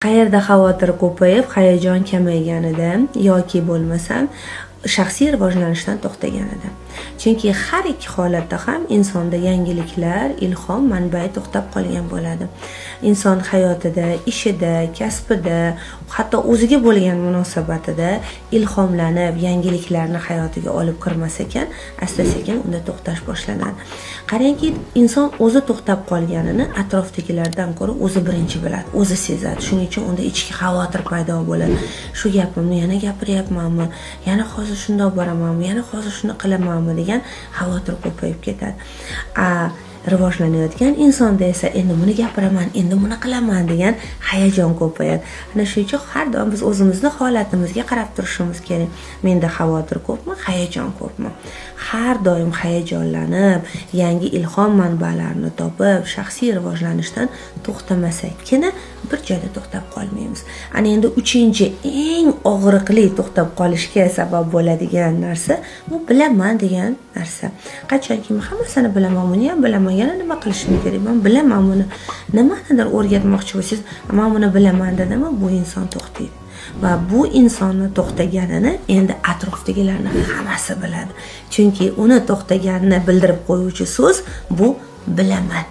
Qayerda xavotir ko'payib, hayajon kamayganida yoki bo'lmasam shaxsiy rivojlanishdan to'xtaganida. Chunki har ikki holatda ham insonda yangiliklar, ilhom manbai to'xtab qolgan bo'ladi. Inson hayotida, ishida, kasbida, hatto o'ziga bo'lgan munosabatida ilhomlanib, yangiliklarni hayotiga olib kirmas ekan, asta-sekin unda to'xtash boshlanadi. Qarangki, inson o'zi to'xtab qolganini atrofdagilardan ko'ra o'zi birinchi biladi, o'zi sezadi. Shuning uchun unda ichki xavotir paydo bo'ladi. Shu gapimni yana gapiryapmanmi? Yana hozir shundoq boramanmi? Yana hozir shuni qilamanmi degan xavotir ko'payib ketadi. Rivojlanayotgan insonda esa endi buni gapiraman, endi buni qilaman degan hayajon ko'payadi. Ana shuning uchun har doim biz o'zimizni holatimizga qarab turishimiz kerak. Menda xavotir ko'pmi, hayajon ko'pmi? Har doim hayajonlanib, yangi ilhom manbalarini topib, shaxsiy rivojlanishdan to'xtamasakgina bir joyda to'xtab qolmaymiz. Ana endi uchinchi eng og'riqli to'xtab qolishga sabab bo'ladigan narsa bu bilaman degan narsa. Qachonki men hammasini bilaman, buni ham bilaman, yana nima qilishim kerak? Men bilaman buni. Nimanidir o'rgatmoqchi bo'lsangiz, men buni bilaman dedimi, bu inson to'xtaydi. Va bu insonni to'xtaganini endi atrofdagilarni hammasi biladi. Chunki uni to'xtaganini bildirib qo'yuvchi so'z bu bilaman.